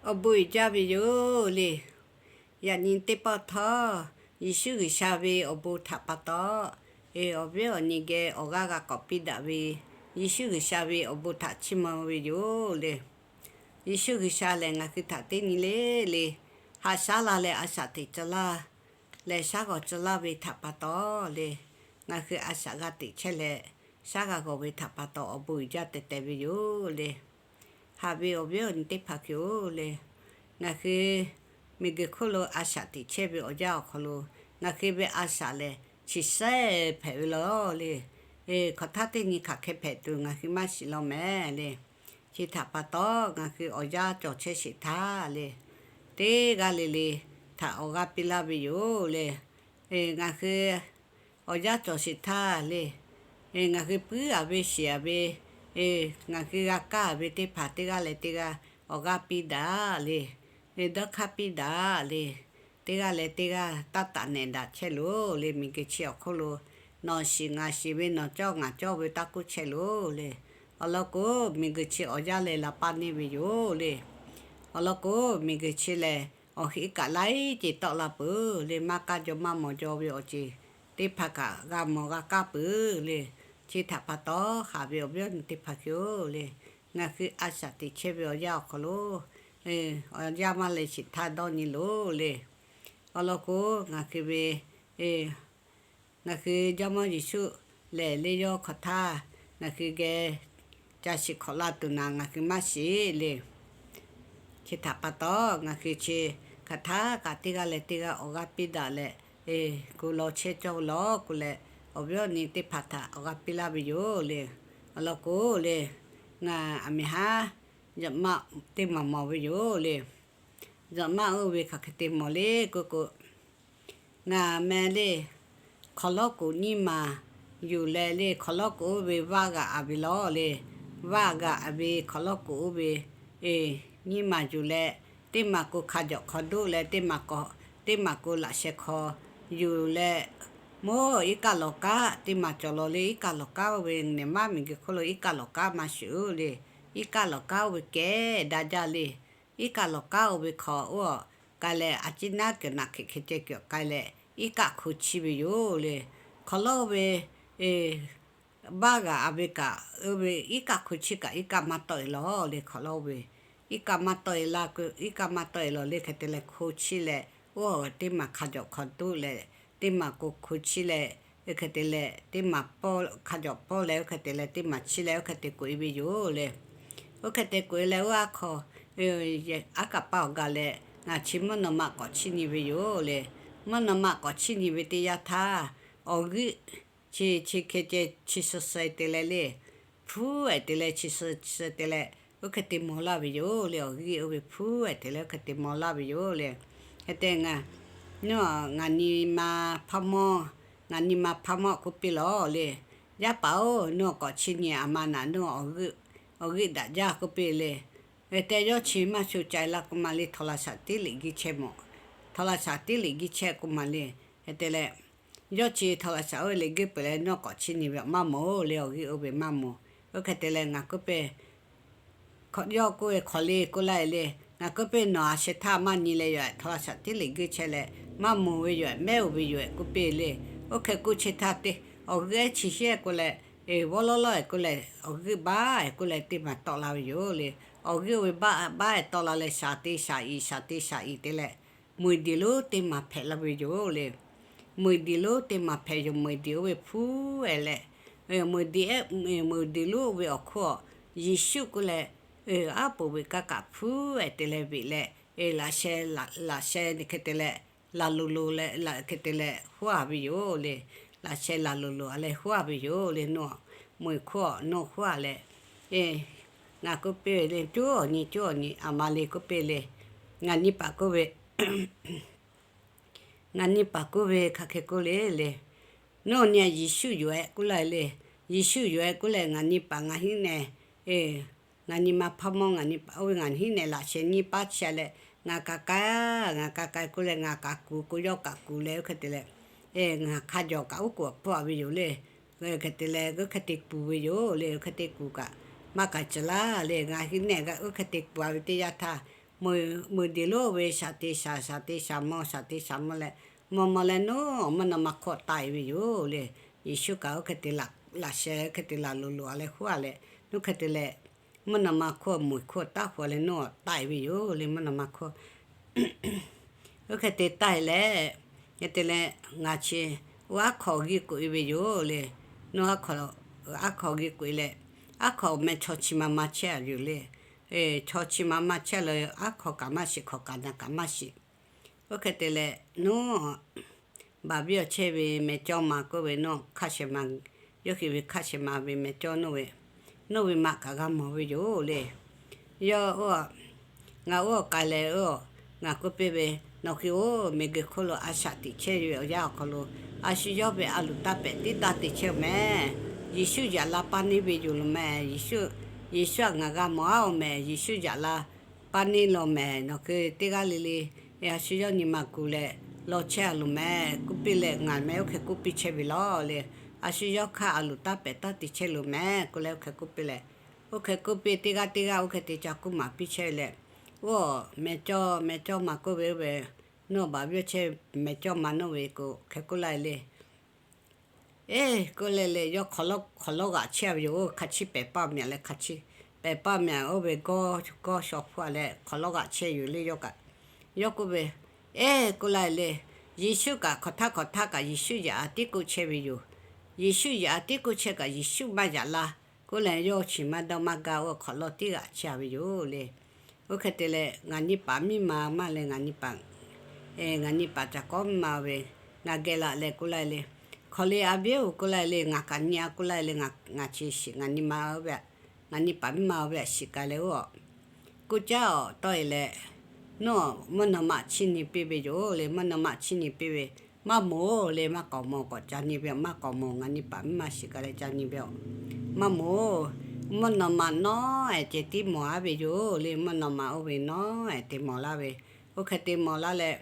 Awˬ bon uiˍ jaˇ ve yoˬ le. Yaꞈ nyi teˇ pawˆ htawˇ, Yeˍsuˆ G'uiˬsha ve awˬ bon htaꞈ pa taw, awˬ viˉ awˬ nyi geh awˬ g'aˇ g'a k'awꞈ piˇ daꞈ ve, Yeˍsuˆ G'uiˬsha ve awˬ bon htaꞈ chiˇ mvuh ve yoˬ le. Yeˍsuˆ G'uiˬsha lehˬ ngaˬ hui htaꞈ teˇ nyi le le, haꞈ shaˉ la leh a shaꞈ teꞈ tcuh laˇ leh shaˉ g'awˬ tcuh laˇ ve htaꞈ pa taw le, ngaˬ hui a shaꞈ g'a teꞈ chehˇ leh, shaˉ g'a g'awˬ ve htaꞈ pa taw awˬ bon uiˍ jaˇ teh teh ve yoˬ le. Haꞈ ve awˬ viˉ awˬ nyi teˇ hpaˍ hkiˬ-oˬ le, ngaˬ hui miˬguiˬ hk'oˆ lo a shaꞈ teꞈ chehˇ ve awˬ yanˇ awˬ hk'aw lo, ngaˬ hui ve a shaꞈ lehˬ chi sehˉ hpehꞈ ve law le. Hk'awꞈ htaˇ teˇ nyi hk'aˬ hk'e hpehꞈ tuˬ ngaˬ hui maˇ shiˍ law mehˍ le. Chi htaꞈ pa taw, ngaˬ hui awˬ yanˇ cawˬ chehˇ sheˍ htaˇ le, teˇ g'aˇ le le htaꞈ awˬ g'aˇ piˇ laˇ ve yoˬ le. Ngaˬ hui awˬ yanˇ cawˬ sheˍ htaˇ le, ngaˬ hui puiˉ-a ve shiˍ-a ve, ngaˬ hui g'a kaˇ ve teˇ hpaˍ teˇ g'aˇ leh teˇ g'aˇ awˬ g'aˇ piˇ daꞈ le, dawˇ hk'aˇ piˇ daꞈ le, teˇ g'aˇ leh teˇ g'aˇ taˇ taˍ nehˬ daꞈ chehˇ loˬ le. Miˬguiˬ chi awˬ hk'oˆ lo nawˬ shiˍ ngaˬ shiˍ ve, nawˬ cawˇ ngaˬ cawˇ ve taˇ k'oˆ chehˇ loˬ le. Awˬ lawn k'o, miˬguiˬ chi awˬ yanˇ leh la paˇ neˇ ve yoˬ le. Awˬ lawn k'o, miˬguiˬ chi lehˬ awˬ heˆ kaꞈ laiˉ ceuˬ tawˆ la peuˬ le. Maˇ kaˇ jaw maˇ mawˬ jaw ve awˬ ceuˬ teˇ hpaˍ kaꞈ g'a mawˬ g'a kaˇ peuˬ le. Chi htaꞈ pa taw, haꞈ ve awˬ viˉ awˬ nyi teˇ hpaˍ hkiˬ-oˬ le, ngaˬ hui a shaꞈ teꞈ chehˇ ve awˬ yanˇ awˬ hk'aw lo, awˬ yanˇ maˇ leh sheˍ htaˇ dawˇ nyi loˬ le. Awˬ lawn k'o, ngaˬ hui ve, ngaˬ hui Jawˇmawˇ Yeˍsuˆ lehˬ le yawˇ hk'awꞈ htaˇ, ngaˬ hui geh ca shiˍ hk'awꞈ la tuˬ naˍ ngaˬ hui maˇ shiˍ le. Chi htaꞈ pa taw, ngaˬ hui chi hk'aˬ htaˇ kaꞈ teˇ g'aˇ leh teˇ g'aˇ awˬ g'aˇ piˇ daꞈ leh, gu law chehˇ cawˇ ve law k'oˆ leh, awˬ viˉ awˬ nyi teˇ hpaˍ htaꞈ awˬ g'aˇ piˇ laˇ ve yoˬ le. Awˬ lawn k'o le, ngaˬ aˬ miˍ haˉ Zuhꞈ maˆ teˇ maˬ mawˬ ve yoˬ le. Zuhꞈ maˆ oˇ ve hk'aˬ hk'e te mawˬ le k'oˆ k'o, ngaˬ meh le, hk'awˍ lawˉ k'oˍ nyiˇ maˬ yuˬ leh le, hk'awˍ lawˉ k'oˍ oˇ ve vaˇ g'aꞈ-a ve law le. Vaˇ g'aꞈ-a ve hk'awˍ lawˉ k'oˍ oˇ ve nyiˇ maˬ yuˬ leh, teˇ maˬ k'o hka jawꞈ hk'aw doˆ leh, teˇ maˬ k'o, teˇ maˬ k'o laꞈ sheh hk'aw yuˬ leh, mawˇ iˉ kaˆ lawˬ kaˉ teˇ maˬ cawˬ law le. Iˉ kaˆ lawˬ kaˉ oˇ ve nehˬ maˇ miˬguiˬ hk'oˆ lo iˉ kaˆ lawˬ kaˉ maˇ shuˍ le. Iˉ kaˆ lawˬ kaˉ oˇ ve kehˉ daꞈ jaˇ le. Iˉ kaˆ lawˬ kaˉ oˇ ve hk'aw oˇ k'ai leh, a ciˉ naˉ kuiˬ naꞈ hk'e hk'e ceh kuiˬ k'ai leh, iˉ kaˆ hko chiˇ ve yoˬ le. Hk'awˍ lawˉ oˇ ve vaˇ g'aꞈ-a ve kaꞈ, oˇ ve iˉ kaˆ hko chiˇ kaꞈ iˉ kaˆ maˇ tawˆ-e law le. Hk'awˍ lawˉ oˇ ve iˉ kaˆ maˇ tawˆ-e la, iˉ kaˆ maˇ tawˆ-e law le. Hk'e te leh hko chiˇ leh, oˇ teˇ maˬ hka jawꞈ hk'aw doˆ leh, teˇ maˬ k'o hko chiˇ leh, oˇ hk'e te leh teˇ maˬ hka jawꞈ pawˇ leh, oˇ hk'e te leh teˇ maˬ chiˇ leh, oˇ hk'e te k'oꞈ-e ve yoˬ le. Oˇ hk'e te k'oꞈ-e leh, oˇ aˉ hk'aw, aˉ kaˍ paˇ awˬ gaˬ leh, ngaˬ chi mvuhˇ naw ma k'awꞈ chiˇ nyi ve yoˬ le. Mvuhˇ naw ma k'awꞈ chiˇ nyi ve teˇ yanˇ htaˇ, awˬ g'euˆ chi chi hk'e ceh chi suh suh te leh le, hpuˉ-ehˍ te leh chi suh suh te leh, oˇ hk'e te maw laˇ ve yoˬ le. Awˬ g'euˆ oˇ ve hpuˉ-ehˍ te leh oˇ hk'e te maw laˇ ve yoˬ le. Hk'e te ngaˬ, nawˬ ngaˬ nyi ma hpaˇ mawˇ, ngaˬ nyi ma hpaˇ mawˇ k'oˆ piˇ law le. Yaˇ paˍ-oˬ, nawˬ k'awꞈ chiˇ nyi, aˬ ma naˬ nawˬ awˬ g'euˆ daꞈ jaˇ k'oˆ piˇ le. Hk'e te yawˇ chi maˇ sho ca-e laˇ k'oˆ ma le. Htawꞈ laꞈ shaˍ tiˉ liꞈ g'uiˇ chehˇ mawˬ. Htawꞈ laꞈ shaˍ tiˉ liꞈ g'uiˇ chehˇ k'oˆ ma le. Hk'e te leh, yawˇ chi htawꞈ laꞈ shaˍ oˇ ve liꞈ g'uiˇ peuˬ leh, nawˬ k'awꞈ chiˇ nyi ve maˇ mawˬ-oˬ le. Awˬ g'euˆ oˇ ve maˇ mawˬ. Oˇ hk'e te leh ngaˬ k'oˆ piˇ, yawˇ k'oˆ ve, hk'awꞈ le k'oˆ laˇ-e le. Ngaˬ k'oˆ piˇ, nawˬ a sheh htaˇ maˇ nyi leh yoˬ-ehˍ, htawꞈ laꞈ shaˍ tiˉ liꞈ g'uiˇ chehˇ leh, maˇ mawˬ ve yoˬ-ehˍ, mehˉ-oˬ ve yoˬ-ehˍ k'oˆ piˇ le. Oˇ hk'e k'oˆ chi htaˇ te, awˬ g'euˆ-ehˉ chi shehˉ k'oˆ leh, eˬ vawˇ lawˇ lawˇ-ehˍ k'oˆ leh, awˬ g'euˆ baˆ-ehˍ k'oˆ leh teˇ maˬ tawˆ la ve yoˬ le. Awˬ g'euˆ oˇ ve baˆ baˆ-ehˍ tawˆ la leh, shaˍ te shaˍ iˍ, shaˍ te shaˍ iˍ te leh, meuˬ diˬ lonˉ teˇ maˬ hpehꞈ la ve yoˬ le. Meuˬ diˬ lonˉ teˇ maˬ hpehꞈ yoˬ. Meuˬ diˬ oˇ ve hpuˉ-ehˍ leh, meuˬ diˬ, meuˬ diˬ lonˉ oˇ ve awˬ hk'oˆ-a, Yeˍsuˆ k'oˆ leh, aˉ poˍ ve kaˇ kaꞈ hpuˉ-ehˍ te leh veꞈ leh, laꞈ sheh, laꞈ sheh hk'e te leh, laˬ loˍ loˍ leh hk'e te leh hoˉ-a ve yoˬ le. Laꞈ sheh laˬ loˍ loˍ-a leh hoˉ-a ve yoˬ le. Nawˬ meuˬ hk'oˆ-a nawˬ hoˉ-a leh, ngaˬ k'oˆ piˇ ve le, cuˉ awˬ nyi, cuˉ awˬ nyi, aˬ ma le k'oˆ piˇ le. Ngaˬ nyi paˍ k'oˆ ve, ngaˬ nyi paˍ k'oˆ ve hk'aˬ hk'e k'oˆ le le. Nawˬ nyi-a Yeˍsuˆ yoˬ-ehˍ k'oˆ laˇ le. Yeˍsuˆ yoˬ-ehˍ k'oˆ leh, ngaˬ nyi paˍ ngaˬ hinˉ nehˬ, ngaˬ nyi ma hpaˇ mawˇ ngaˬ nyi paˍ oˇ ve ngaˬ hinˉ nehˬ laꞈ sheh nyiˇ paˉ chi-a leh, ngaˬ kaꞈ k'ai, ngaˬ kaꞈ k'ai k'oˆ leh, ngaˬ kaꞈ kuˬ k'o, yawˇ kaꞈ kuˬ leh, oˇ hk'e te leh, ngaˬ hk'a jawˬ kaꞈ oˉ k'oˍ pfuhˇ-a ve yoˬ le. Hk'e te leh, oˇ hk'e te kuˬ ve yoˬ le. Oˇ hk'e te kuˬ kaꞈ maˇ k'ai tcuh laˇ le. Ngaˬ hinˉ nehˬ oˇ hk'e te kuˬ-a ve teˇ yanˇ htaˇ, meuˍ deˬ lonˉ ve shaˍ te shaˍ, shaˍ te shaˍ maw, shaˍ te shaˍ maw leh, maw maw leh nawˉ mvuhˇ naw ma hkawˇ taiˍ ve yoˬ le. Yeˍsuˆ kaꞈ oˇ hk'e te laꞈ sheh, oˇ hk'e te laˬ loꞈ loꞈ a leh huˉ a leh, nawˉ hk'e te leh mvuhˇ naw ma hkawˇ meuˍ hkawˇ taˇ hpu leh nawˉ taiˍ ve yoˬ le, mvuhˇ naw ma hkawˇ. Oˇ hk'e te taiˍ leh, hk'e te leh ngaˬ chi oˇ aˉ hk'aw g'uiˇ k'oꞈ e ve yoˬ le. Nawˉ aˉ hk'aw g'uiˇ k'oꞈ e leh, aˉ hk'aw meh chaw chi ma ma chehˇ a yoˬ le. Chaw chi ma ma chehˇ leh aˉ hk'aw kaꞈ maˇ shiˍ, hk'aw kaꞈ na kaꞈ maˇ shiˍ. Oˇ hk'e te leh nawˉ baˬ viˇ awˬ chehˇ ve meh cawˇ ma k'oˆ ve nawˉ hk'a shehˍ ma, yawˇ hui ve hk'a shehˍ ma ve meh cawˇ nawˉ ve, nawˉ ve maꞈ kaꞈ g'a mawˬ ve yoˬ le. Yawˇ oˇ, ngaˬ oˇ awˬ k'ai leh oˇ, ngaˬ k'oˆ piˇ ve, nawˬ hui oˇ miˬguiˬ hk'oˆ lo a shaꞈ teꞈ chehˇ ve awˬ yanˇ awˬ hk'aw lo, a shu yawˇ ve a loˍ taˇ pehˍ tiˉ taˇ te chehˇ oˬ meh. Yeˍsuˆ yaꞈ la paˇ neˇ ve yoˬ lo meh. Yeˍsuˆ, Yeˍsuˆ aꞈ ngaˬ g'a mawˬ a oˬ meh. Yeˍsuˆ yaꞈ la paˇ neˇ law meh. Nawˬ hui teˇ g'aˇ le le a shu yawˇ nyi ma kuˬ leh law chehˇ a loˬ meh k'oˆ piˇ leh, ngaˬ meh oˇ hk'e k'oˆ piˇ chehˇ ve law le. A shu yawˇ hk'aˇ a loˍ taˇ pehˍ taˇ te chehˇ loˬ meh k'oˆ leh oˇ hk'e k'oˆ piˇ leh, oˇ hk'e k'oˆ piˇ teˇ g'aˇ teˇ g'aˇ oˇ hk'e te ca kuˇ maˍ piˇ chehˇ ve leh, oˇ meh cawˇ, meh cawˇ ma k'oˆ ve oˇ ve, nawˉ baˬ viˇ awˬ chehˇ meh cawˇ ma nawˉ ve k'o hk'e k'oˆ laˇ le. Eˬ, k'oˆ leh leh yawˇ hk'awꞈ lawˉ g'aꞈ chehˇ ve yoˬ. Hk'a chiˇ pehˍ paˇ myaꞈ leh hk'a chiˇ pehˍ paˇ myaꞈ oˇ ve gawˇ shaw hpfuhˇ a leh hk'awꞈ lawˉ g'aꞈ chehˇ yoˬ le yawˇ kaꞈ. Yawˇ k'oˆ ve, Eˬ, k'oˆ laˇ le, Yeˍsuˆ kaꞈ hk'aˬ htaˇ hk'aˬ htaˇ kaꞈ Yeˍsuˆ yaꞈ a tiˉ k'oˆ chehˇ ve yoˬ. Yeˍsuˆ yaꞈ a tiˉ k'oˆ chehˇ kaꞈ Yeˍsuˆ maˇ yaꞈ laˇ k'oˆ leh yawˇ chi maˇ dawˇ maˇ gaˇ oˇ hk'awꞈ lawˉ tiˉ g'aꞈ chehˇ ve yoˬ le. Oˇ hk'e te leh ngaˬ nyi paˍ miˇ ma maˇ leh ngaˬ nyi paˍ, ngaˬ nyi paˍ caˬ kawˉ maˇ ve, ngaˬ geh laꞈ leh k'oˆ laˇ le, hk'aˬ le a viˉ oˬ k'oˆ laˇ le, ngaˬ kaꞈ nyi a k'oˆ laˇ le, ngaˬ chi shiˍ ngaˬ nyi ma oˇ ve, ngaˬ nyi paˍ miˇ ma oˇ ve a shiˍ k'ai leh oˇ, kuˇ caˉ awˬ tawˇ e leh, nawˉ mvuhˇ naw ma chiˇ nyi piˇ ve yoˬ le. Mvuhˇ naw ma chiˇ nyi piˇ ve, maˇ mawˬ le, maˇ k'awꞈ mawˬ k'awꞈ ca nyi ve, maˇ k'awꞈ mawˬ, ngaˬ nyi paˍ miˇ ma shiˍ k'ai leh ca nyi ve, maˇ mawˬ. Mvuhˇ naw ma nawˉ ehˍ ceh tiˉ mawˬ a ve yoˬ le. Mvuhˇ naw ma oˇ ve nawˉ ehˍ te mawˬ laˇ ve, oˇ hk'e te mawˬ laˇ leh,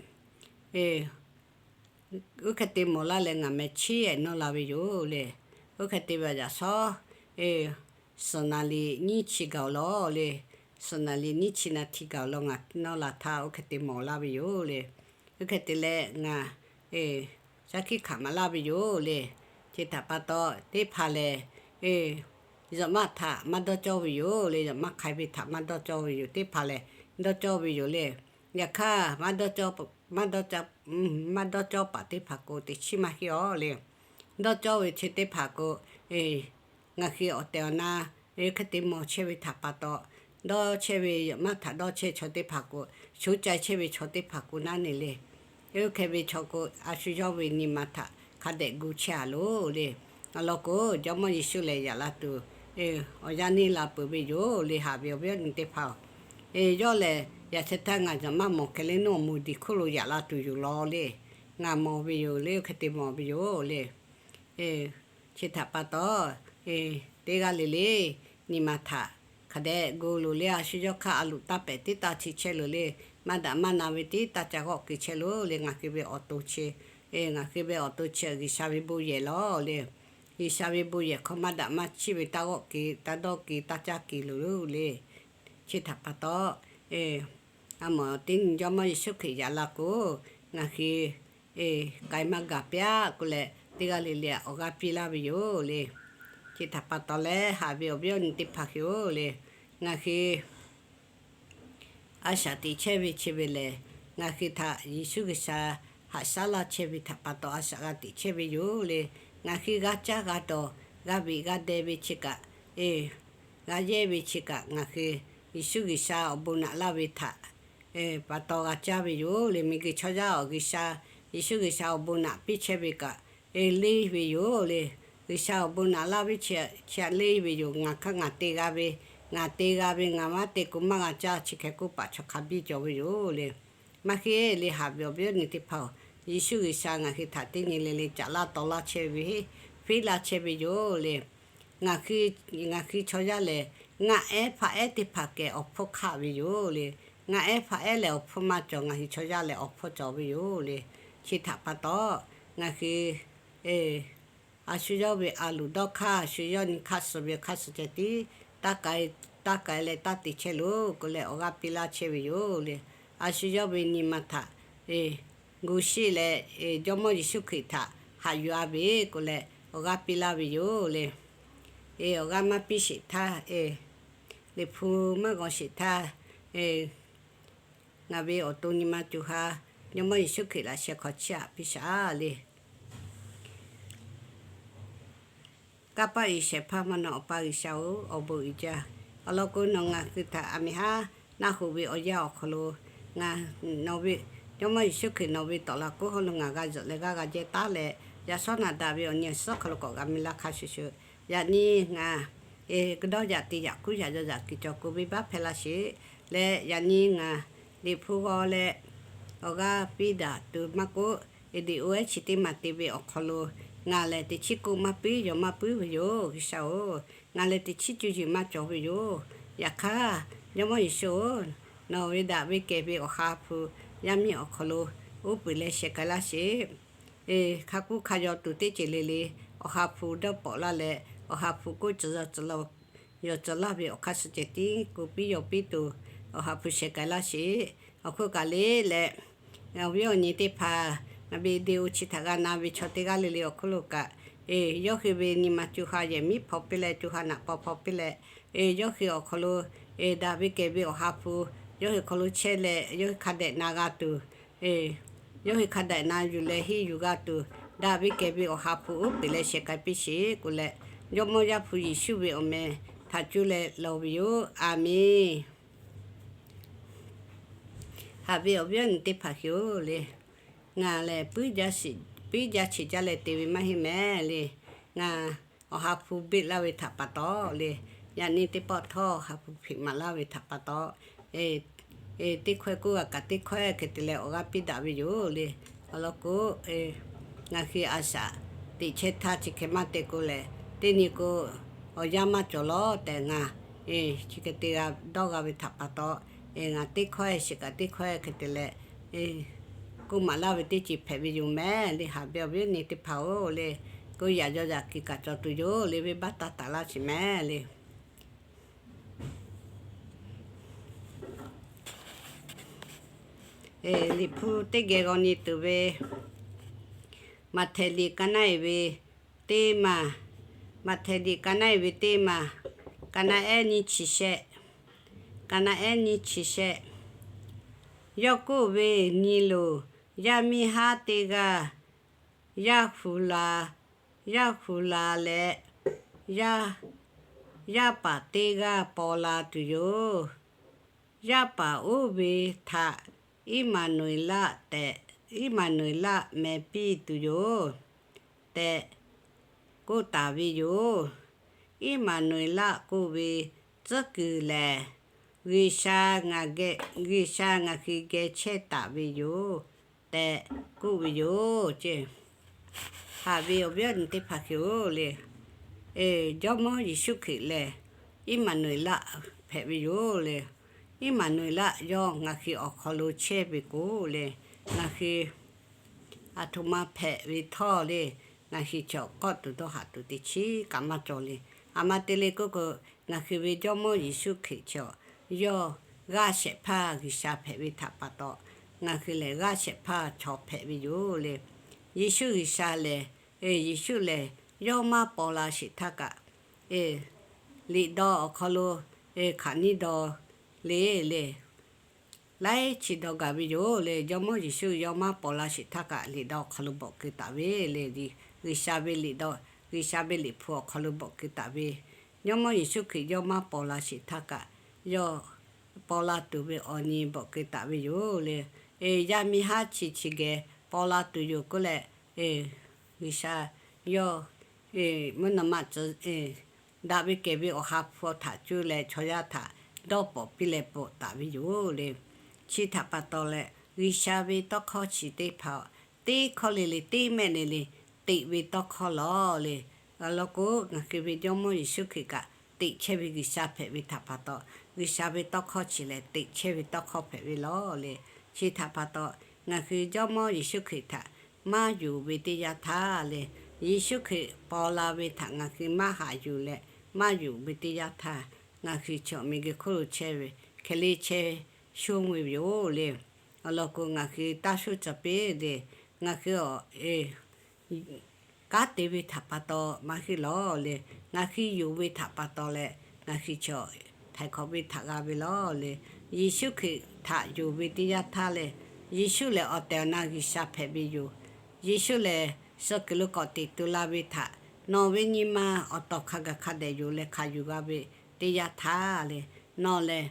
oˇ hk'e te mawˬ laˇ leh ngaˬ meh chiˇ ehˍ nawˇ la ve yoˬ le. Oˇ hk'e te ve yaꞈ shawˉ, suhˍ naˍ liꞈ nyiˇ chi gaˬ awˬ lawn le, suhˍ naˍ liꞈ nyiˇ chi naˍ hti gaˬ awˬ lawn ngaˬ nawˇ la htaˇ oˇ hk'e te mawˬ laˇ ve yoˬ le. Oˇ hk'e te leh ngaˬ shaˉ hkiˆ hkanˍ maˍ laˇ ve yoˬ le. Chi htaꞈ pa taw teˇ hpaˍ lehˬ, yawˬ maˆ htaꞈ maˇ dawˇ cawˇ ve yoˬ le. Yawˬ maˆ hk'ai ve htaꞈ maˇ dawˇ cawˇ ve yoˬ. Teˇ hpaˍ lehˬ dawˇ cawˇ ve yoˬ le. Yaꞈ hk'aˇ, maˇ dawˇ cawˇ paˍ teˇ hpaˍ k'o teꞈ chiˉ maˇ heˆ awˬ le. Dawˇ cawˇ ve chi teˇ hpaˍ k'o, ngaˬ hui awˬ tehˬ awˬ na hk'e te mawˬ chehˇ ve htaꞈ pa taw, dawˇ chehˇ ve yawˬ maˆ htaꞈ dawˇ chehˇ chaw teˇ hpaˍ k'o, shuˍ cai chehˇ ve chaw teˇ hpaˍ k'o naˉ ne le. Oˇ hk'e ve chaw k'o, a shu yawˇ ve nyi ma htaꞈ hk'a dehꞈ gu chehˇ a loˬ le. Awˬ lawn k'o, Jawˇmawˇ Yeˍsuˆ lehˬ yaꞈ la tuˬ, awˬ yanˇ neˇ la peuˬ ve yoˬ le. Haꞈ ve awˬ viˉ awˬ nyi teˇ hpaˍ-oˬ, yawˇ lehˬ yaꞈ sheh htaˇ ngaˬ yaꞈ maˇ mawˬ hkeh le, nawˬ meuˍ diˬ hk'oˆ lo yaꞈ la tuˬ yoˬ law le. Ngaˬ mawˬ ve yoˬ le. Oˇ hk'e te mawˬ ve yoˬ le. Chi htaꞈ pa taw, teˇ g'aˇ le le nyi ma htaꞈ hk'a dehꞈ gu loˬ le. A shu yawˇ hk'aˇ a loˍ taˇ pehˍ tiˉ taˇ chi chehˇ loˬ le. Maˇ daꞈ maˇ na ve tiˉ taˇ ca g'awˆ keu chehˇ loˬ le. Ngaˬ hui ve awˬ to chi, ngaˬ hui ve awˬ to chi G'uiˬsha ve bon yehˬ lawˬ le. G'uiˬsha ve bon yehˬ hk'aw maˇ daꞈ maˇ chiˇ ve taˇ g'awˆ keu, taˇ dawˇ keu, taˇ caˇ keu loˬ le. Chi htaꞈ pa taw, a mawˬ teˇ nyi Jawˇmawˇ Yeˍsuˆ Hkriꞈ yaꞈ la k'o, ngaˬ hui k'ai maˇ gaˬ piˇ-aˆ k'oˆ leh, teˇ g'aˇ le le awˬ g'aˇ piˇ laˇ ve yoˬ le. Chi htaꞈ pa taw leh, haꞈ ve awˬ viˉ awˬ nyi teˇ hpaˍ hui-oˬ le, ngaˬ hui a shaꞈ teꞈ chehˇ ve chi ve lehˬ, ngaˬ hui htaꞈ Yeˍsuˆ G'uiˬsha haꞈ shaˉ laˇ chehˇ ve htaꞈ pa taw a shaꞈ g'a teꞈ chehˇ ve yoˬ le. Ngaˬ hui g'a caˇ g'a dawˬ, g'a beꞈ g'a deh ve chi kaꞈ, g'a yehˇ ve chi kaꞈ, ngaˬ hui Yeˍsuˆ G'uiˬsha awˬ bon naꞈ laˇ ve htaꞈ pa taw g'a caˇ ve yoˬ le. Miˬguiˬ chaw yaˇ awˬ G'uiˬsha, Yeˍsuˆ G'uiˬsha awˬ bon naꞈ piˇ chehˇ ve kaꞈ, leˇ ve yoˬ le. G'uiˬsha awˬ bon naꞈ laˇ ve chi, chi htaꞈ leˇ ve yoˬ. Ngaˬ hk'aˇ ngaˬ te g'a ve, ngaˬ te g'a ve, ngaˬ maˇ te k'o maˇ g'a caˇ, chi hk'e k'oˆ paˍ chaw hk'a biˇ cawˬ ve yoˬ le. Maˇ heˆ le, haꞈ ve awˬ viˉ awˬ nyi teˇ hpaˍ-oˬ, Yeˍsuˆ G'uiˬsha ngaˬ hui htaꞈ teˇ nyi le le caꞈ laˇ taw laˇ chehˇ ve, fiˉ laˇ chehˇ ve yoˬ le. Ngaˬ hui, ngaˬ hui chaw yaˇ lehˬ, ngaˆ ehˉ hpaˆ ehˉ teˇ hpaˍ kehˬ awˬ hpfuhˇ hk'aˆ ve yoˬ le. Ngaˆ ehˉ hpaˆ ehˉ lehˬ awˬ hpfuhˇ maˇ cawˬ, ngaˬ hui chaw yaˇ lehˬ awˬ hpfuhˇ cawˬ ve yoˬ le. Chi htaꞈ pa taw, ngaˬ hui a shu yawˇ ve a loˍ dawˇ hk'aˇ, a shu yawˇ nyi hk'aˇ suh ve hk'aˇ suh ceh tiˉ taˇ k'ai taˇ k'ai leh taˇ te chehˇ loˬ k'oˆ leh awˬ g'aˇ piˇ laˇ chehˇ ve yoˬ le. A shu yawˇ ve nyi ma htaꞈ g'uˇ shiˆ leh Jawˇmawˇ Yeˍsuˆ Hkriꞈ htaꞈ haꞈ yuˬ-a ve k'oˆ leh awˬ g'aˇ piˇ laˇ ve yoˬ le. Awˬ g'aˇ maˇ piˇ sheˍ htaˇ, Liꞈ hpu maˇ g'aw sheˍ htaˇ, ngaˬ ve awˬ to nyi ma co ha Jawˇmawˇ Yeˍsuˆ Hkriꞈ laꞈ sheh hk'aw chiˇ aꞈ piˇ shaˍ le. Kanˇ paˆ uiˍ shehˍ hpaˇ maˇ naw Awˬ pa G'uiˬsha-oˬ, awˬ bon uiˍ jaˇ. Awˬ lawn k'o, nawˬ ngaˬ hui htaꞈ aˬ miˍ haˉ naˆ hoꞈ ve awˬ yanˇ awˬ hk'aw lo, ngaˬ, nawˬ ve, Jawˇmawˇ Yeˍsuˆ Hkriꞈ nawˬ ve tawˍ laꞈ k'oˆ hawˉ lo ngaˬ g'a zuhꞈ leh g'aˇ g'a jehˇ taˉ leh, yaꞈ shawˉ naꞈ daꞈ ve awˬ nyi awˬ suhˉ hk'aw lo k'awꞈ g'a mi laˇ hk'a shuˍ shuˍ, yaꞈ nyi ngaˬ k'o dawˇ yaꞈ te yaꞈ kuˉ yaꞈ yaw yaꞈ kuiˬ cawˬ k'o venˇbaˆ hpehˇ laˇ sheˍ leh, yaꞈ nyi ngaˬ Liꞈ hpu g'aw leh awˬ g'aˇ piˇ daꞈ tuˬ maˇ k'oˆ, eˍ deꞈ oˇ ehˉ chi teˇ maˬ te ve awˬ hk'aw lo ngaˬ lehˬ teꞈ chiˉ k'oˆ maˇ puiˉ yaw maˇ puiˉ ve yoˬ, G'uiˬsha-oˬ. Ngaˬ lehˬ teꞈ chiˉ cuˇ yiˍ maˇ cawˬ ve yoˬ. Yaꞈ hk'aˇ, Jawˇmawˇ Yeˍsuˆ-oˬ, nawˬ ve daꞈ ve kehˬ ve Awˬ ha hpu yaˇ miˇ awˬ hk'aw lo uˉ peunˍ leh sheh k'ai laˇ sheˍ. Hk'a k'oˆ hk'a yaw tuˬ teˇ ceuˬ le le, Awˬ ha hpu dawˇ pawꞈ laˇ leh, Awˬ ha hpu k'oˆ tcuh yaw tcuh laˇ ve awˬ hk'aˇ suh ceh tiˉ k'oˆ piˇ yaw piˇ tuˬ, Awˬ ha hpu sheh k'ai laˇ sheˍ. Awˬ hk'oˆ kaꞈ le leh, awˬ viˉ awˬ nyi teˇ hpaˍ, ngaˬ ve video chi htaꞈ g'a na ve chaw teˇ g'aˇ le le awˬ hk'oˆ lo kaꞈ, yawˇ hui ve nyi ma co ha yehˬ miˉ hpaw piˇ leh, co ha naꞈ paw hpaw piˇ leh, yawˇ hui awˬ hk'aw lo daꞈ ve kehˬ ve Awˬ ha hpu yawˇ hui hk'aw lo chehˇ leh, yawˇ hui hk'a dehꞈ na g'a tuˬ, yawˇ hui hk'a dehꞈ na yuˬ leh henˇ yuˬ g'a tuˬ, daꞈ ve kehˬ ve Awˬ ha hpu uˉ peunˍ leh sheh k'ai piˇ sheˍ k'oˆ leh, Jawˇmawˇ Yaˇ hpu Yeˍsuˆ ve awˬ meh htaꞈ cuˇ leh lawˬ ve yoˬ. Aˬmenˍ. Haꞈ ve awˬ viˉ awˬ nyi teˇ hpaˍ hui-oˬ le, ngaˬ lehˬ puiˉ jaˇ cheꞈ jaˇ leh te ve maˇ heˆ mehˍ le. Ngaˬ Awˬ ha hpu beˆ laˇ ve htaꞈ pa taw le, yaꞈ nyi teˇ pawˆ htawˇ Awˬ ha hpu hpeꞈ maˍ laˇ ve htaꞈ pa taw, teˇ hkawehˇ k'oˆ g'a kaꞈ teˇ hkawehˇ hk'e te leh awˬ g'aˇ piˇ daꞈ ve yoˬ le. Awˬ lawn k'o, ngaˬ hui a shaꞈ teꞈ chehˇ htaˇ chi hk'e maˇ te k'o lehˬ, teˇ nyi k'o awˬ yanˇ maˇ cawˬ lawˬ tehꞈ ngaˬ chi hk'e te g'a dawˇ g'a ve htaꞈ pa taw, ngaˬ teˇ hkawehˇ shiˍ kaꞈ teˇ hkawehˇ hk'e te leh k'oˆ maˍ laˇ ve teˇ ceuˬ hpehꞈ ve yoˬ mehˍ le. Haꞈ ve awˬ viˉ awˬ nyi teˇ hpaˍ-oˬ le, k'oˆ yaꞈ yaw yaꞈ kuiˬ kaꞈ cawˬ tuˬ yoˬ le, venˇbaˆ taˇ taˍ laˇ sheˍ mehˍ le. Liꞈ hpu teˇ geh g'aw nyi tuˬ ve, Maꞈhtehˍ liꞈ ka naˆ-e ve teˇ maˬ, Maꞈhtehˍ liꞈ ka naˆ-e ve teˇ maˬ, ka naˆ ehˉ nyiˇ chi shehˆ, ka naˆ ehˉ nyiˇ chi shehˆ. Yawˇ k'oˆ ve, Nyi loˬ, yaˇ miˇ haˉ teˇ g'aˇ yaˇ hu la, yaˇ hu la leh, yaˇ, yaˇ paˍ teˇ g'aˇ paw la tuˬ yoˬ. Yaˇ paˍ oˇ ve htaꞈ Iˉmaˍnuˍeˍlaˆ tehꞈ, Iˉmaˍnuˍeˍlaˆ meh piˇ tuˬ yoˬ tehꞈ k'oˆ taˍ ve yoˬ. Iˉmaˍnuˍeˍlaˆ k'oˆ ve tcuhˉ kuiˬ lehˬ, G'uiˬsha, G'uiˬsha ngaˬ hui geh chehˇ taˍ ve yoˬ tehꞈ k'oˆ ve yoˬ ce. Haꞈ ve awˬ viˉ awˬ nyi teˇ hpaˍ hui-oˬ le, Jawˇmawˇ Yeˍsuˆ Hkriꞈ lehˬ Iˉmaˍnuˍeˍlaˆ hpehꞈ ve yoˬ le. Iˉmaˍnuˍeˍlaˆ yawˇ ngaˬ hui awˬ hk'aw lo chehˇ ve k'o le, ngaˬ hui aˬ htoꞈ ma hpehꞈ ve htawˇ le, ngaˬ hui chaw kawˆ tuˬ dawˇ haꞈ tuˬ teˇ chiˉ kaꞈ maˇ cawˬ le. Aˬ ma te le k'oˆ k'o, ngaˬ hui ve Jawˇmawˇ Yeˍsuˆ Hkriꞈ chaw yawˇ g'aˇ shehˍ hpaˇ G'uiˬsha hpehꞈ ve htaꞈ pa taw, ngaˬ hui lehˬ g'aˇ shehˍ hpaˇ chaw hpehꞈ ve yoˬ le. Yeˍsuˆ G'uiˬsha lehˬ, Yeˍsuˆ lehˬ yawˇ maˇ paw la sheˍ htaˇ kaꞈ, liꞈ dawˇ awˬ hk'aw lo hk'aˬ nyiˇ dawˇ le le, laiˉ chi dawˇ gaˬ ve yoˬ le. Jawˇmawˇ Yeˍsuˆ yawˇ maˇ paw la sheˍ htaˇ kaꞈ liꞈ dawˇ awˬ hk'aw lo bawꞈ keu taˍ ve le. G'uiˬsha ve liꞈ dawˇ, G'uiˬsha ve liꞈ hpu awˬ hk'aw lo bawꞈ keu taˍ ve, Jawˇmawˇ Yeˍsuˆ Hkriꞈ yawˇ maˇ paw la sheˍ htaˇ kaꞈ yawˇ paw la tuˬ ve awˬ nyi bawꞈ keu taˍ ve yoˬ le. Yaˇ miˇ haˉ chi chi geh paw la tuˬ yoˬ k'oˆ leh, G'uiˬsha yawˇ mvuhˇ naw ma tcuh daꞈ ve kehˬ ve Awˬ ha hpu htaꞈ cuˇ leh chaw yaˇ htaꞈ dawˇ pawˍ piˇ leh bvuhꞈ taˍ ve yoˬ le. Chi htaꞈ pa taw leh, G'uiˬsha ve tawˇ hkawˇ chi teˇ hpaˍ teˇ hkawˇ le le, teˇ mehˆ le le, teꞈ ve tawˇ hkawˇ lawˬ le. Awˬ lawn k'o, ngaˬ hui ve Jawˇmawˇ Yeˍsuˆ Hkriꞈ kaꞈ teꞈ chehˇ ve G'uiˬsha hpehꞈ ve htaꞈ pa taw, G'uiˬsha ve tawˇ hkawˇ chi lehˬ teꞈ chehˇ ve tawˇ hkawˇ hpehꞈ ve lawˬ le. Chi htaꞈ pa taw, ngaˬ hui Jawˇmawˇ Yeˍsuˆ Hkriꞈ htaꞈ maˇ yonˍ ve teˇ yanˇ htaˇ le, Yeˍsuˆ Hkriꞈ paw la ve htaꞈ ngaˬ hui maˇ haꞈ yuˬ leh maˇ yonˍ ve teˇ yanˇ htaˇ, ngaˬ hui chaw miˬguiˬ hk'oˆ lo chehˇ ve hkeh le chehˇ shonˇ ve yoˬ le. Awˬ lawn k'o, ngaˬ hui taˇ shuˉ caˬ piˇ le. Ngaˬ hui awˬ kanˉ te ve htaꞈ pa taw maˇ heˆ lawˬ le. Ngaˬ hui yonˍ ve htaꞈ pa taw leh, ngaˬ hui chaw htaiˍ hk'awꞈ ve htaꞈ g'a ve lawˬ le. Yeˍsuˆ Hkriꞈ htaꞈ yonˍ ve teˇ yanˇ htaˇ lehˬ, Yeˍsuˆ lehˬ awˬ tehˬ awˬ na G'uiˬsha hpehꞈ ve yoˬ. Yeˍsuˆ lehˬ suh kuiˬ lo k'awꞈ teꞈ tu la ve htaꞈ nawˬ ve nyi ma awˬ tawˍ hk'a gaˬ hk'a dehꞈ yonˍ leh hkanˍ yuˬ g'a ve teˇ yanˇ htaˇ le, nawˬ lehˬ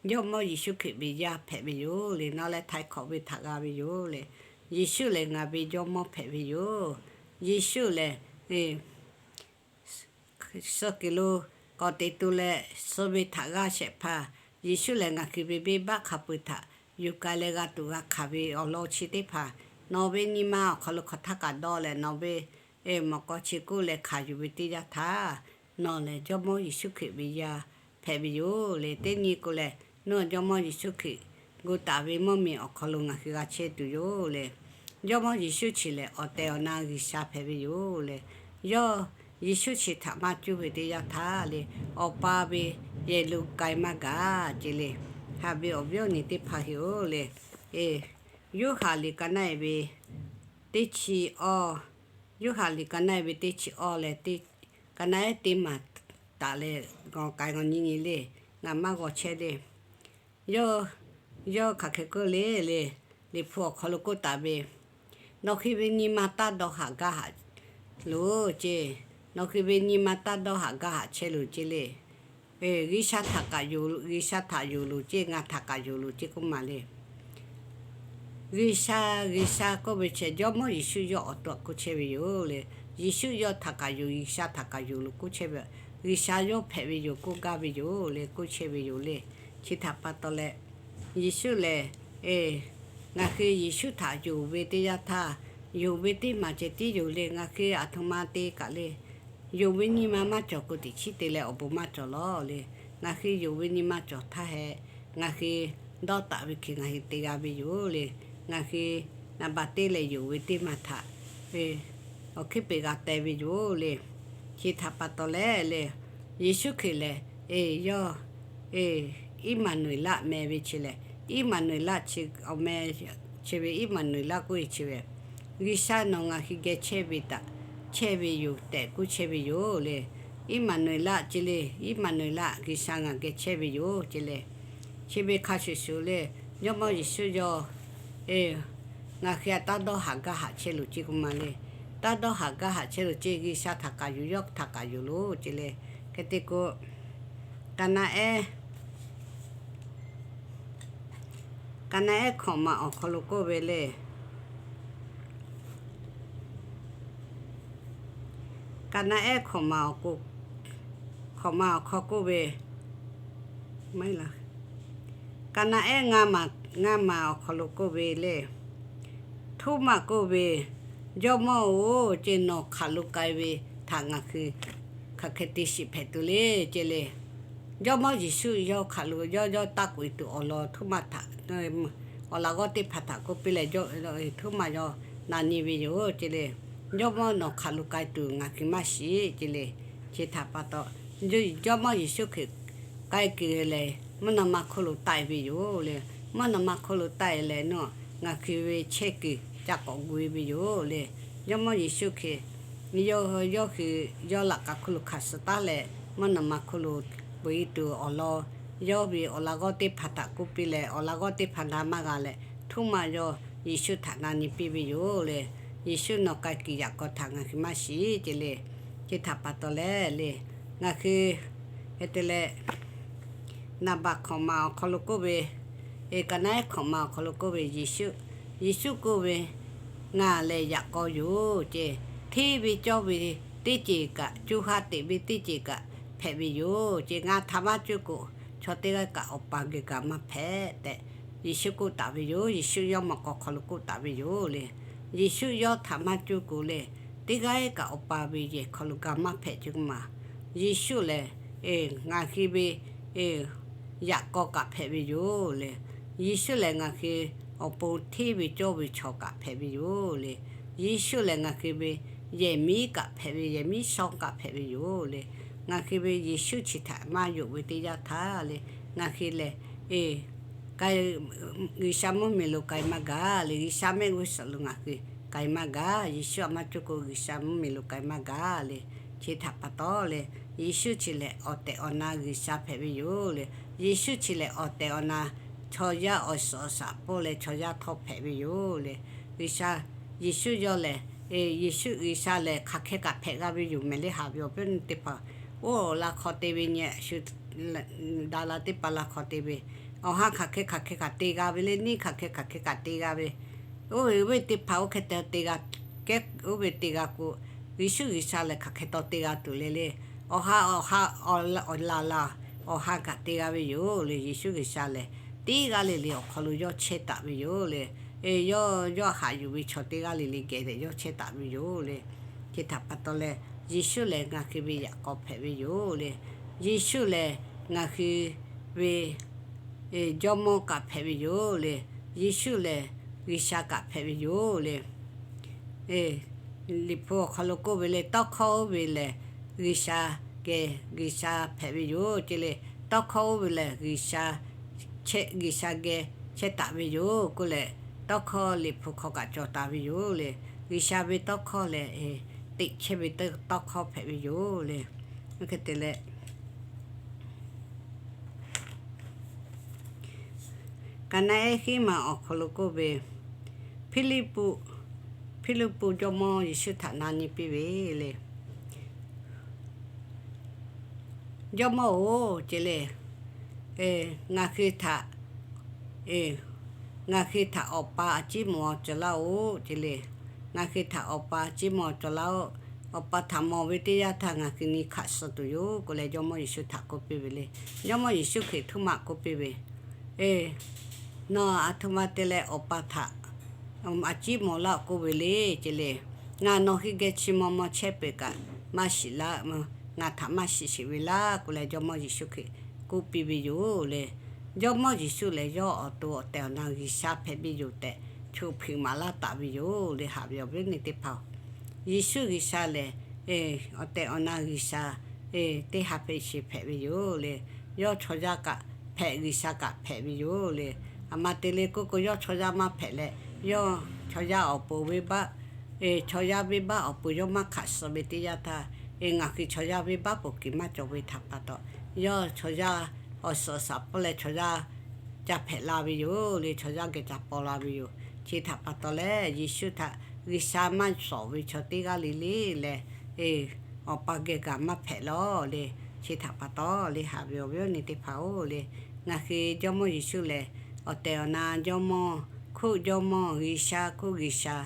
Jawˇmawˇ Yeˍsuˆ Hkriꞈ ve yaˇ hpehꞈ ve yoˬ le. Nawˬ lehˬ htaiˍ hk'awꞈ ve htaꞈ g'a ve yoˬ le. Yeˍsuˆ lehˬ ngaˬ ve Jawˇmawˇ hpehꞈ ve yoˬ. Yeˍsuˆ lehˬ suh kuiˬ lo k'awꞈ teꞈ tu leh suh ve htaꞈ g'aˇ shehˍ hpaˇ, Yeˍsuˆ lehˬ ngaˬ hui ve venˇbaˆ hk'a peu-eˬ htaꞈ yuˬ k'ai leh g'a tuꞈ g'a hkanˍ ve awˬ lawn chi teˇ hpaˍ, nawˬ ve nyi ma awˬ hk'aw lo hk'aˬ htaˇ kaꞈ dawˇ leh nawˬ ve mawꞈ k'aw chi k'oˆ leh hkanˍ yuˬ ve teˇ yanˇ htaˇ, nawˬ lehˬ Jawˇmawˇ Yeˍsuˆ Hkriꞈ ve yaˇ hpehꞈ ve yoˬ le. Teˇ nyi k'o lehˬ, nawˬ Jawˇmawˇ Yeˍsuˆ Hkriꞈ gu taˍ ve mvuhˇmiˬ awˬ hk'aw lo ngaˬ hui g'a chehˇ tuˬ yoˬ le. Jawˇmawˇ Yeˍsuˆ chi lehˬ awˬ tehˬ awˬ na G'uiˬsha hpehꞈ ve yoˬ le. Yawˇ Yeˍsuˆ chi htaꞈ maˇ cuˇ ve teˇ yanˇ htaˇ le, Awˬ pa ve yehˬ lo k'ai maˇ gaˬ ce le. Haꞈ ve awˬ viˉ awˬ nyi teˇ hpaˍ heˆ-oˬ le, Yoˇhanˬ liꞈ ka naˆ-e ve teˇ chi awˇ, Yoˇhanˬ liꞈ ka naˆ-e ve teˇ chi awˇ leh, ka naˆ-ehˉ teˇ maˬ taˍ leh, g'aw k'ai g'aw nyi nyi le, ngaˬ maˇ g'aw chehˇ le. Yawˇ, yawˇ hk'aˬ hk'e k'oˆ le le, Liꞈ hpu awˬ hk'aw lo k'oˆ taˍ ve, Nawˬ hui ve nyi ma taˇ dawˇ haꞈ gaˇ haꞈ loˬ ce. Nawˬ hui ve nyi ma taˇ dawˇ haꞈ gaˇ haꞈ chehˇ loˬ ce le. G'uiˬsha htaꞈ kaꞈ yonˍ, G'uiˬsha htaꞈ yonˍ loˬ ce, ngaˬ htaꞈ kaꞈ yonˍ loˬ ce k'oˆ maˬ le. G'uiˬsha, G'uiˬsha k'oˆ ve chi Jawˇmawˇ Yeˍsuˆ yawˇ awˬ to k'oˆ chehˇ ve yoˬ le. Yeˍsuˆ yawˇ htaꞈ kaꞈ yonˍ, G'uiˬsha htaꞈ kaꞈ yonˍ loˬ k'oˆ chehˇ ve, G'uiˬsha yawˇ hpehꞈ ve yoˬ k'oˆ gaˇ ve yoˬ le k'oˆ chehˇ ve yoˬ le. Chi htaꞈ pa taw leh, Yeˍsuˆ lehˬ, ngaˬ hui Yeˍsuˆ htaꞈ yonˍ ve teˇ yanˇ htaˇ, yonˍ ve teˇ maˬ ceh tiˉ yoˬ le. Ngaˬ hui aˬ htoꞈ ma te kaꞈ le, yonˍ ve nyi ma maˇ cawˬ k'o teꞈ chiˉ te leh awˬ bon maˇ cawˬ lawˬ le. Ngaˬ hui yonˍ ve nyi ma cawˬ htaˇ hehꞈ, ngaˬ hui dawˇ taˍ ve hk'e ngaˬ hui te g'a ve yoˬ le. Ngaˬ hui naˍ baˬ teˇ leh yonˍ ve teˇ maˬ htaꞈ awˬ hkiˉ peꞈ g'a teh ve yoˬ le. Chi htaꞈ pa taw leh le, Yeˍsuˆ Hkriꞈ lehˬ, yawˇ Iˉmaˍnuˍeˍlaˆ meh ve chi lehˬ, Iˉmaˍnuˍeˍlaˆ chi awˬ meh chi ve Iˉmaˍnuˍeˍlaˆ k'oˆ ve chi ve, G'uiˬsha nawˬ ngaˬ hui geh chehˇ ve htaꞈ, chehˇ ve yoˬ tehꞈ k'oˆ chehˇ ve yoˬ le. Iˉmaˍnuˍeˍlaˆ ce le, Iˉmaˍnuˍeˍlaˆ G'uiˬsha ngaˬ geh chehˇ ve yoˬ ce le. Chi ve hk'a shuˍ shuˍ le, Jawˇmawˇ Yeˍsuˆ yawˇ ngaˬ hui htaꞈ taˇ dawˇ haꞈ gaˇ haꞈ chehˇ loˬ ce k'oˆ maˬ le. Taˇ dawˇ haꞈ gaˇ haꞈ chehˇ loˬ ce, G'uiˬsha htaꞈ kaꞈ yonˍ, yawˇ htaꞈ kaꞈ yonˍ loˬ ce le. Hk'e te k'o, ka naˆ ehˉ, ka naˆ ehˉ hkawꞈ maˬ awˬ hk'aw lo k'oˆ ve le. Ka naˆ ehˉ hkawꞈ maˬ awˬ hk'aw k'oˆ ve, ka naˆ ehˉ ngaˇ maˬ awˬ hk'aw lo k'oˆ ve le. Htoˉmaꞈ k'oˆ ve, Jawˇmawˇ-oˬ, ce nawˬ hk'aˬ lo k'ai ve htaꞈ ngaˬ hui hk'aˬ hk'e te shiˍ hpehꞈ tuˬ le ce le. Jawˇmawˇ Yeˍsuˆ yawˇ hk'aˬ lo yawˇ yawˇ taˇ k'oꞈ e tuˬ awˬ lawn Htoˉmaꞈ htaꞈ, awˬ laꞈ g'awˇ teˇ hpaˍ htaꞈ k'oˆ piˇ leh, Htoˉmaꞈ yawˇ na nyi ve yoˬ ce le. Jawˇmawˇ nawˬ hk'aˬ lo k'ai tuˬ ngaˬ hui maˇ shiˍ ce le. Chi htaꞈ pa taw, Jawˇmawˇ Yeˍsuˆ Hkriꞈ k'ai kuiˬ lehˬ, mvuhˇ naw ma hk'oˆ lo taˆ e ve yoˬ le. Mvuhˇ naw ma hk'oˆ lo taˆ e leh nawˬ ngaˬ hui ve chehˇ kuiˬ ca k'awꞈ gu e ve yoˬ le. Jawˇmawˇ Yeˍsuˆ Hkriꞈ yawˇ hui yawˇ laꞈ ka hk'oˆ lo hkanˍ suh taˉ leh, mvuhˇ naw ma hk'oˆ lo peuˬ e tuˬ awˬ lawn, yawˇ ve awˬ laꞈ g'awˇ teˇ hpaˍ htaꞈ k'oˆ piˇ leh, awˬ laꞈ g'awˇ teˇ hpaˍ g'a maˇ g'a leh, Htoˉmaꞈ yawˇ Yeˍsuˆ htaꞈ na nyi piˇ ve yoˬ le. Yeˍsuˆ nawˬ k'ai kuiˬ yaꞈ k'aw htaꞈ ngaˬ hui maˇ shiˍ ce le. Chi htaꞈ pa taw leh le, ngaˬ hui hk'e te leh, naˍ baˬ hkawꞈ maˬ awˬ hk'aw lo k'oˆ ve, ka naˆ ehˉ hkawꞈ maˬ awˬ hk'aw lo k'oˆ ve, Yeˍsuˆ k'oˆ ve, Ngaˬ lehˬ yaꞈ k'aw yoˬ ce. Hteˇ ve cawˇ ve teˇ ceuˬ kaꞈ, co ha teꞈ ve teˇ ceuˬ kaꞈ hpehꞈ ve yoˬ ce. Ngaˬ htaꞈ maˇ cuˇ k'o, chaw teˇ g'aˇ kaꞈ Awˬ pa geh ga maˇ hpehꞈ tehꞈ, Yeˍsuˆ k'oˆ taˍ ve yoˬ. Yeˍsuˆ yawˇ mawꞈ k'aw hk'aw lo k'oˆ taˍ ve yoˬ le. Yeˍsuˆ yawˇ htaꞈ maˇ cuˇ k'o le, teˇ g'aˇ kaꞈ Awˬ pa ve yehˬ hk'aw lo ga maˇ hpehꞈ ce k'oˆ maˬ. Yeˍsuˆ lehˬ ngaˬ hui ve yaꞈ k'aw kaꞈ hpehꞈ ve yoˬ le. Yeˍsuˆ lehˬ ngaˬ hui awˬ pon hteˇ ve cawˇ ve chaw kaꞈ hpehꞈ ve yoˬ le. Yeˍsuˆ lehˬ ngaˬ hui ve yehˬ miˉ kaꞈ hpehꞈ ve, yehˬ miˉ shawˉ kaꞈ hpehꞈ ve yoˬ le. ngaˬ hui ve Yeˍsuˆ chi htaꞈ maˇ yonˍ ve teˇ yanˇ htaˇ le, ngaˬ hui lehˬ, e, G'uiˬsha mvuhˇmiˬ lo k'ai maˇ gaˬ le, G'uiˬsha mehˆ g'uˇ suhˍ lo ngaˬ hui k'ai maˇ gaˬ. Yeˍsuˆ a maˇ cawˇ k'o, G'uiˬsha mvuhˇmiˬ lo k'ai maˇ gaˬ le. Chi htaꞈ pa taw le, Yeˍsuˆ chi lehˬ awˬ tehˬ awˬ na G'uiˬsha hpehꞈ ve yoˬ le. Yeˍsuˆ chi lehˬ awˬ tehˬ awˬ na chaw yaˇ awˬ suhˍ awˬ shaˍ pawˇ leh chaw yaˇ htawˇ hpehꞈ ve yoˬ le. G'uiˬsha, Yeˍsuˆ yawˇ lehˬ, Yeˍsuˆ G'uiˬsha lehˬ hk'aˬ hk'e kaꞈ hpehꞈ g'a ve yoˬ mehˍ le. Haꞈ ve awˬ viˉ awˬ nyi teˇ hpaˍ, oˇ la hk'aw te ve nyi shu daꞈ la teˇ hpaˍ la hk'aw te ve, awˬ ha hk'aˬ hk'e hk'aˬ hk'e kaꞈ te g'a ve le, neˇ hk'aˬ hk'e hk'aˬ hk'e kaꞈ te g'a ve, oˇ ve teˇ hpaˍ oˇ hk'e te te g'a kehˉ, oˇ ve te g'a k'o, Yeˍsuˆ G'uiˬsha lehˬ hk'aˬ hk'e taw te g'a tuˬ le le. Awˬ ha awˬ ha, awˬ laˬ laˬ awˬ ha kaꞈ te g'a ve yoˬ le. Yeˍsuˆ G'uiˬsha lehˬ teˇ g'aˇ le le awˬ hk'aw lo yawˇ chehˇ taˍ ve yoˬ le. Yawˇ, yawˇ haꞈ yuˬ ve chaw teˇ g'aˇ le le geh tehꞈ yawˇ chehˇ taˍ ve yoˬ le. Chi htaꞈ pa taw leh, Yeˍsuˆ lehˬ ngaˬ hui ve yaꞈ k'aw hpehꞈ ve yoˬ le. Yeˍsuˆ lehˬ ngaˬ hui ve Jawˇmawˇ kaꞈ hpehꞈ ve yoˬ le. Yeˍsuˆ lehˬ G'uiˬsha kaꞈ hpehꞈ ve yoˬ le. Liꞈ hpu awˬ hk'aw lo k'oˆ ve le, tawˇ hkawˇ oˇ ve lehˬ G'uiˬsha geh G'uiˬsha hpehꞈ ve yoˬ ce le. Tawˇ hkawˇ oˇ ve lehˬ G'uiˬsha, G'uiˬsha geh chehˇ taˍ ve yoˬ k'oˆ leh, tawˇ hkawˇ Liꞈ hpu hk'aw kaꞈ cawˬ taˍ ve yoˬ le. G'uiˬsha ve tawˇ hkawˇ lehˬ teꞈ chehˇ ve tawˇ hkawˇ hpehꞈ ve yoˬ le. Oˇ hk'e te leh, Kaˍnaˆ ehˉ hiˉ ma awˬ hk'aw lo k'oˆ ve, Hpiˇliˇpuˆ, Hpiˇliˇpuˆ Jawˇmawˇ Yeˍsuˆ htaꞈ na nyi piˇ ve le, Jawˇmawˇ-oˬ ce le, ngaˬ hui htaꞈ, ngaˬ hui htaꞈ Awˬ pa a ciˉ mawˬ cawˬ laˇ-oˆ ce le. Ngaˬ hui htaꞈ Awˬ pa a ciˉ mawˬ cawˬ laˇ-oˆ. Awˬ pa htaꞈ mawˬ ve teˇ yanˇ htaˇ ngaˬ hui nyi hkaꞈ suh tuˬ yoˬ k'oˆ leh Jawˇmawˇ Yeˍsuˆ htaꞈ k'oˆ piˇ ve le. Jawˇmawˇ Yeˍsuˆ Hkriꞈ htoˇ maꞈ k'oˆ piˇ ve, Nawˬ aˬ htoꞈ ma te leh Awˬ pa htaꞈ a ciˉ mawˬ laˇ k'oˆ ve le ce le. Ngaˬ nawˬ hui geh chi maw maw chehˇ peuˬ kaꞈ maˇ shiˍ laˇ, ngaˬ htaꞈ maˇ shiˍ sheˍ ve laˇ k'oˆ leh Jawˇmawˇ Yeˍsuˆ Hkriꞈ k'oˆ piˇ ve yoˬ le. Jawˇmawˇ Yeˍsuˆ lehˬ yawˇ awˬ to awˬ tehˬ awˬ na G'uiˬsha hpehꞈ ve yoˬ tehꞈ choˬ hpeꞈ maˍ laˇ taˍ ve yoˬ le. Haꞈ ve awˬ viˉ awˬ nyi teˇ hpaˍ-oˬ, Yeˍsuˆ G'uiˬsha lehˬ awˬ tehˬ awˬ na G'uiˬsha teˇ ha hpeꞈ sheˍ hpehꞈ ve yoˬ le. Yawˇ chaw yaˇ kaꞈ hpehꞈ, G'uiˬsha kaꞈ hpehꞈ ve yoˬ le. Aˬ ma te le k'oˆ k'o, yawˇ chaw yaˇ maˇ hpehꞈ leh, yawˇ chaw yaˇ awˬ pon venˇbaˆ, chaw yaˇ venˇbaˆ awˬ pon yawˇ maˇ hk'aꞈ suh ve teˇ yanˇ htaˇ, ngaˬ hui chaw yaˇ venˇbaˆ pon kiˬ maˇ cawˬ ve htaꞈ pa taw, yawˇ chaw yaˇ awˬ suhˍ awˬ shaˍ pawˇ leh chaw yaˇ ca hpehꞈ la ve yoˬ le. Chaw yaˇ geh ca paw la ve yoˬ. Chi htaꞈ pa taw leh, Yeˍsuˆ htaꞈ G'uiˬsha maˇ shawˍ ve chaw teˇ g'aˇ le le leh, Awˬ pa geh gaˬ maˇ hpehꞈ lawˬ le. Chi htaꞈ pa taw le, haꞈ ve awˬ viˉ awˬ nyi teˇ hpaˍ-oˬ le, ngaˬ hui Jawˇmawˇ Yeˍsuˆ lehˬ awˬ tehˬ awˬ na Jawˇmawˇ, hkuˆ Jawˇmawˇ, G'uiˬsha hkuˆ G'uiˬsha,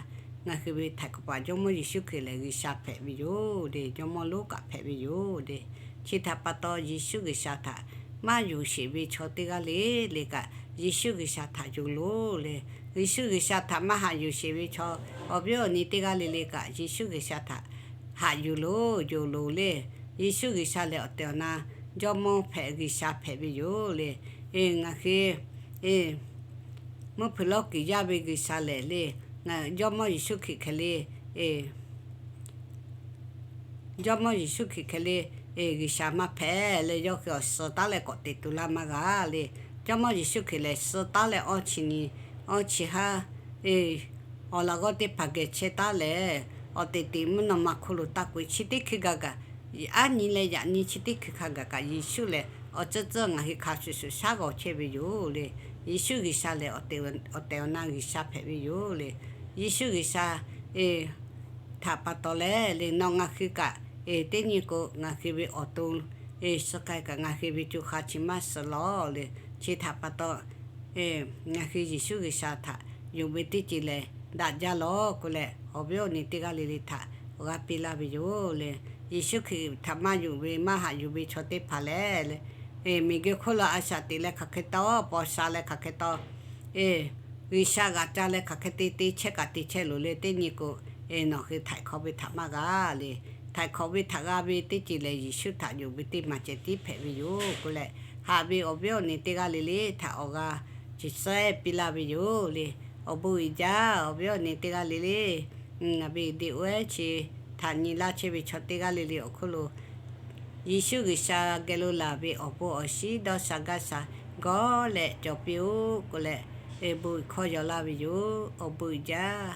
ngaˬ hui ve htaiˍ hk'awꞈ paˍ Jawˇmawˇ Yeˍsuˆ Hkriꞈ lehˬ G'uiˬsha hpehꞈ ve yoˬ le. Jawˇmawˇ lonˉ kaꞈ hpehꞈ ve yoˬ le. Chi htaꞈ pa taw, Yeˍsuˆ G'uiˬsha htaꞈ maˇ yonˍ sheˍ ve chaw teˇ g'aˇ le le kaꞈ, Yeˍsuˆ G'uiˬsha htaꞈ yonˍ loˬ le. Yeˍsuˆ G'uiˬsha htaꞈ maˇ haꞈ yonˍ sheˍ ve chaw awˬ viˉ awˬ nyi teˇ g'aˇ le le kaꞈ, Yeˍsuˆ G'uiˬsha htaꞈ haꞈ yuˬ loˬ, yonˍ loˬ le. Yeˍsuˆ G'uiˬsha lehˬ awˬ tehˬ awˬ na Jawˇmawˇ hpehꞈ G'uiˬsha hpehꞈ ve yoˬ le. Ngaˬ hui mvuhˇ hpeuꞈ lawˇ kuiˬ yaˇ ve G'uiˬsha lehˬ le, Jawˇmawˇ Yeˍsuˆ Hkriꞈ hk'e le, Jawˇmawˇ Yeˍsuˆ Hkriꞈ hk'e le G'uiˬsha maˇ hpehꞈ leh, yawˇ hui awˬ suh taˉ leh k'awꞈ teꞈ tu laˇ maˇ g'a le. Jawˇmawˇ Yeˍsuˆ Hkriꞈ lehˬ suh taˉ leh awˇ chi nyi, awˇ chi haˉ, awˬ laꞈ g'awˇ teˇ hpaˍ geh chehˇ taˉ leh, awˬ teꞈ teꞈ mvuhˇ naw ma hk'oˆ lo taˇ k'oꞈ-e, chi teˇ hkui gaˬ kaꞈ, aˉ nyi leh yaꞈ nyi chi teˇ hkui hk'a gaˬ kaꞈ, Yeˍsuˆ lehˬ awˬ tcuhˇ tcuhˇ ngaˬ hui hk'a shuˍ shuˍ shaˉ g'awˬ chehˇ ve yoˬ le. Yeˍsuˆ G'uiˬsha lehˬ awˬ tehˬ awˬ na G'uiˬsha hpehꞈ ve yoˬ le. Yeˍsuˆ G'uiˬsha htaꞈ pa taw leh le, nawˬ ngaˬ hui kaꞈ teˇ nyi k'o, ngaˬ hui ve awˬ to suh k'ai kaꞈ ngaˬ hui ve co ha chi maˇ suh lawˬ le. Chi htaꞈ pa taw, ngaˬ hui Yeˍsuˆ G'uiˬsha htaꞈ yonˍ ve teˇ ceuˬ lehˬ daꞈ jaˇ lawˬ k'oˆ leh, awˬ viˉ awˬ nyi teˇ g'aˇ le le htaꞈ awˬ g'aˇ piˇ laˇ ve yoˬ le. Yeˍsuˆ Hkriꞈ htaꞈ maˇ yonˍ ve maˇ haꞈ yuˬ ve chaw teˇ hpaˍ lehˬ, miˬguiˬ hk'oˆ lo a shaꞈ teꞈ leh hk'aˬ hk'e taw, paw sha leh hk'aˬ hk'e taw, G'uiˬsha g'aꞈ ca leh hk'aˬ hk'e te te chehˇ kaꞈ te chehˇ loˬ le. Teˇ nyi k'o, nawˬ hui htaiˍ hk'awꞈ ve htaꞈ maˇ g'a le. Htaiˍ hk'awꞈ ve htaꞈ g'a ve teˇ ceuˬ lehˬ, Yeˍsuˆ htaꞈ yonˍ ve teˇ maˬ ceh tiˉ hpehꞈ ve yoˬ k'oˆ leh, haꞈ ve awˬ viˉ awˬ nyi teˇ g'aˇ le le htaꞈ awˬ g'a chi suhˉ piˇ laˇ ve yoˬ le. Awˬ bon uiˍ jaˇ, awˬ viˉ awˬ nyi teˇ g'aˇ le le, ngaˬ ve video chi htaꞈ nyi laˇ chehˇ ve chaw teˇ g'aˇ le le awˬ hk'oˆ lo Yeˍsuˆ G'uiˬsha geh lo laˬ ve awˬ bon awˬ shinˉ dawˇ sha gaˇ sha gawˇ leh cawˬ piˇ-oˆ k'oˆ leh, bon hkawˇ yaw laˇ ve yoˬ. Awˬ bon uiˍ jaˇ.